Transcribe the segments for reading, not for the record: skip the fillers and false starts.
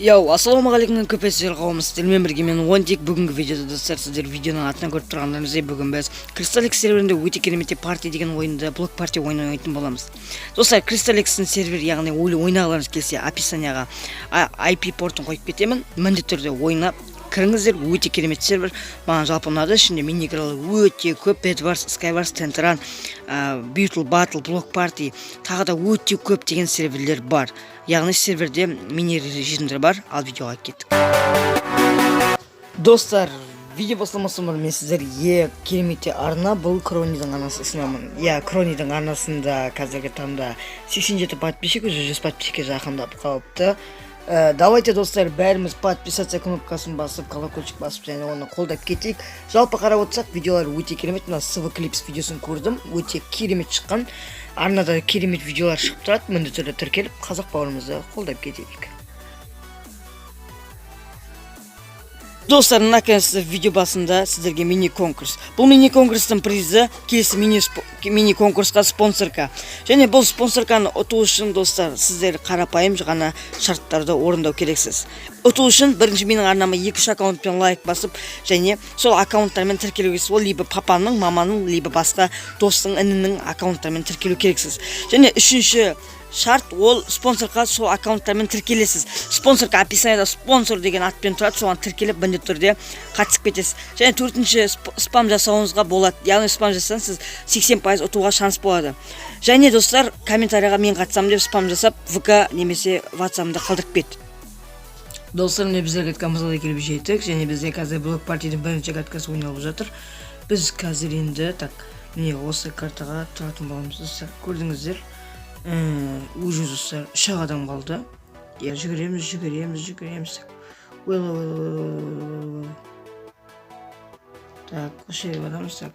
Йоу, ассалаумағалейкум, көпесіздер қауым, сіздермен бірге мен, Онтик. Бүгінгі видеода, достар, сіздер видеоның атынан көріп тұрғандарыңыздай, бүгін біз Crystal X серверінде өте керемет парти деген ойынды, блок парти ойынын ойнайтын боламыз. Достар, Crystal X-тің сервері, яғни ойнағыларыңыз келсе, описанияға IP портын қойып кетемін. Міндетті түрде ойнап кіріңіздер, өте керемет сервер. Маған жалпы ұнады, ішінде мини игралар өте көп: Bedwars, Skywars, Tentrun, Battle Battle, Block Party, тағы да өте көптеген серверлер бар. Яғни серверде мини режимдер бар. Ал видеоға кеттік. Достар, видео бастамастан бұрын мен сіздерге керемет арна, бұл Кронидің арнасы ұсынамын. Иә, Кронидің арнасында қазіргі таңда 87 подписчик, уже 100 подписчикке жақындап қалыпты. Давайте, достар, бәріміз подписаться кнопкасын басып, колокольчик басып және оны қолдап кетейік. Жалпы қарап отырсақ, видеолар өте керемет. Мына СВ Клипс видеосын көрдім, өте керемет шыққан. Арнада керемет видеолар шығып тұрады. Міндетті түрде тіркеліп, қазақ бауырымызды қолдап кетейік. Достар, наконец-то видео басында сіздерге мини конкурс. Бұл мини конкурстың призі келесі мини конкурсқа спонсорка. Және бұл спонсорканы ұту үшін, достар, сіздер қарапайым ғана шарттарды орындау керексіз. Ұту үшін бірінші менің арнама екі-үш аккаунтпен лайк басып және сол аккаунттармен тіркелу керексіз. Ол либо папаның, маманың, либо басқа достың, інінің аккаунттарымен тіркелу керексіз. Және үшінші шарт: ол спонсорға сол аккаунттармен тіркелесіз. Спонсорға описанияда спонсор деген атпен тұрады, соған тіркеліп, міндетті түрде қатысып кетесіз. Және төртінші, спам жасауыңызға болады, яғни спам жасасаңыз, сіз 80% ұтуға шанс болады. Және, достар, комментарийға «Мен қатысамын» деп спам жасап, ВК немесе ватсабымды қалдырып кет. Достар, міне, біздер каткамызға да келіп жеттік және бізде қазір блок партидің бірінші каткасы ойналып жатыр. Біз қазір енді, так, міне, осы картаға тұратын боламыз. Достар, көрдіңіздер. Уже, достар, үш ақ адам қалды. Иә, жүгіреміз, жүгіреміз, жүгіреміз. Ойла, ойла, ойла. Так, осы жерге барамыз. Так,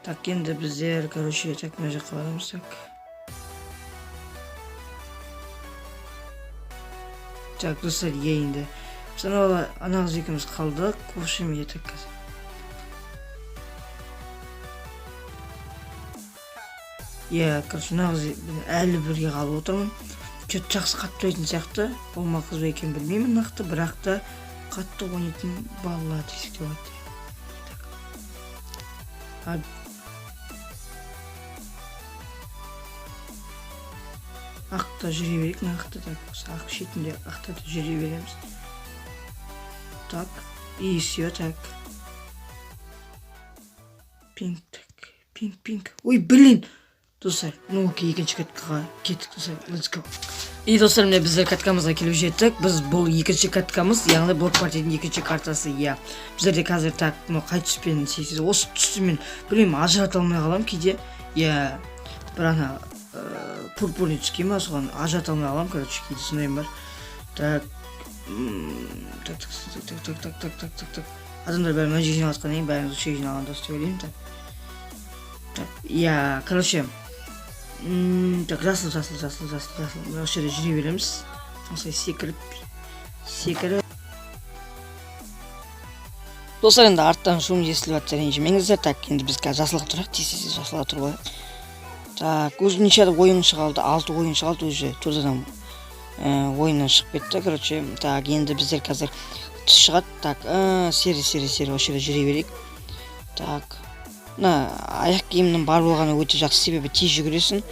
так, енді біздер, короче, так, мына жаққа барамыз. Так, так, достар, иә, енді біз ана қыз екеуміз қалдық. В общем, иә, так, қазір, иә, короче, мына қыз мен әлі бірге қалып отырмын. Че то жақсы қатты ойнайтын сияқты. Ол ма, қыз ба екенін білмеймін нақты, бірақ та қатты ойнайтын балалар десек те болады. Так, ақта жүре берейік нақты. Так, осы ақ шетінде, ақта да жүре береміз. Так, и все. Так, пинг, так, пинг, пинг. Ой, блин, достар, ну окей, екінші каткаға кеттік, достар, let's go. И, достар, міне, біздер каткамызға келіп жеттік. Біз бұл екінші каткамыз, яғни блок партияның екінші картасы. Иә, біздерде қазір, так, мынау қай түспен істейсіз? Осы түсті мен білмеймін, ажырата алмай қаламын кейде. Иә, бір ана пурпурный түске ма, соған ажырата алмай қаламын, короче, кейде сондайым бар. Так, так, так, так, так, так, так, так, так, так, адамдар бәрі мына жерге жиналып жатқаннан кейін, бәріміз осы жерге жиналған дұрыс деп ойлаймын. Так, так, иә, короче, так, жасыл, жасыл, жасыл, жасыл, жасыл. Мына осы жерде жүре береміз осылай секіріп секіріп. Достар, енді арттан шум естіліп жатса, ренжімеңіздер. Так, енді біз қазір жасылға тұрайық, тез, тез, тез жасылға тұрып алайық. Так, уже неше ойыншы қалды? Алты ойыншы қалды. Уже төрт адам ойыннан шығып кетті, короче. Так, енді біздер қазір түс шығады. Так, серый, серый, серый, осы жерде жүре берейік. Так, мына аяқ киімнің бар болғаны өте жақсы, себебі тез жүгіресің.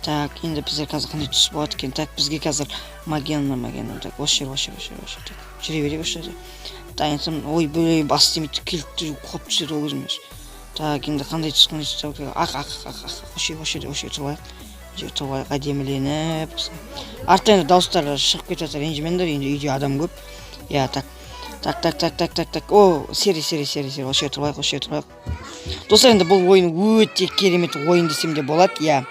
Так, енді біздер қазір қандай түс болады екен? Так, бізге қазір магена, магена. Так, осы жер, осы жер, осы жер, осы жер. Так, жүре берейік осы жерде. Так, енді, ой, бөлей, бас істемейді, келіп құлап түседі ғой өзіме. Так, енді қандай түс, қандай түс? Так, ақ, ақ, ақ, ақ, осы жерге, осы жерде, осы жерге тұрып алайық, осы жерге тұрып алайық әдеміленіп. Арттан енді дауыстар шығып кетіп жатса, ренжімеңдер, енді үйде адам көп. Иә, так, так, так, так, так, так, так, о, серый, серый, серый, серый, осы жерге тұрып алайық, осы жерге тұрып алайық. Достар, енді бұл ойын өте керемет ойын десем де болады. Иә.